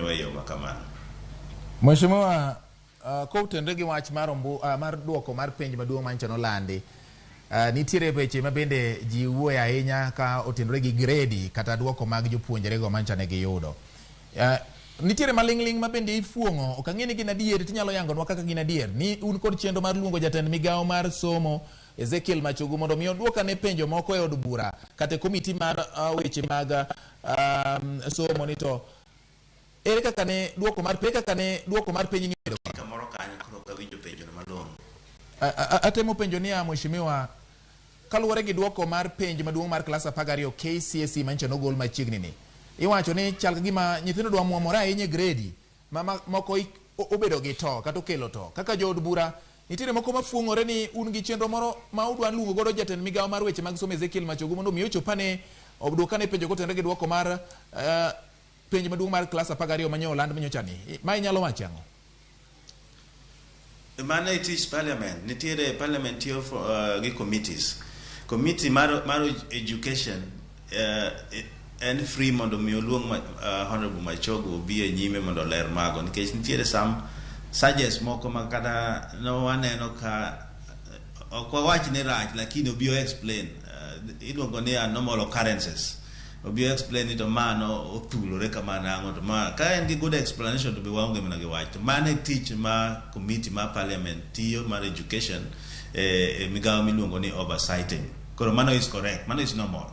konyowa e yo ma kamano. Mheshimiwa, kotenore gi wach mar ombu, mar duoko mar penj maduong' manyocha nolandi, nitiere weche ma bende ji wuoye ahinya ka otenore gi gredi kata duoko mag jopuonjrego manyocha ne giyudo. Nitiere maling'ling' ma bende ifuong'o, ok ang'e ni gin adier, tinyalo yangonwa kaka gin adier, ni un kod chenro mar luongo jatend migawo mar somo Ezekiel Machogu mondo mi oduok ane penjo moko e od bura kata e komiti mar weche mag somo ni to ere kaka ne duoko mar ere kaka ne duoko mar penj ni obedo kama? Kamoro kanyo koro ok awinjo penjono malong'o. Atemo penjo niya, mheshimiwa, kaluwore gi duoko mar penj maduong' mar klas 12 KCSE manyocha nogol machiegni ni, iwacho ni chal ka gima nyithindo dwa muomore ahinya e gredi ma moko obedo gi to kata okelo to. Kaka jood bura, nitiere moko mafuong'ore ni un gi chenro moro ma udwa luongo godo jatend migawo mar weche mag somo Ezekiel Machogu mondo mi ochop ane oduok ane penjo kotenore gi duoko mar penj maduong' mar klas 12 manyo oland manyocha ni. Ma inyalo wacho ang'o? Mano e tich parliament. Nitiere parliament tiyo gi committees. Committee mar education en free mondo mi oluong Honorable Machogu obi e nyime mondo oler mago nikech nitiere some suggest moko ma kata no waneno ka ok wawach ni rach, lakini obi o explain, iluongo ni anomal occurrences. Obi o explain ni to ma no othulore kama nang'o, to ma ka en gi good explanation to be waonge mana gi wach. To mano e tich ma committee mar parliament tiyo mar education e migawo miluongo ni oversighting. Koro mano is correct, mano is normal.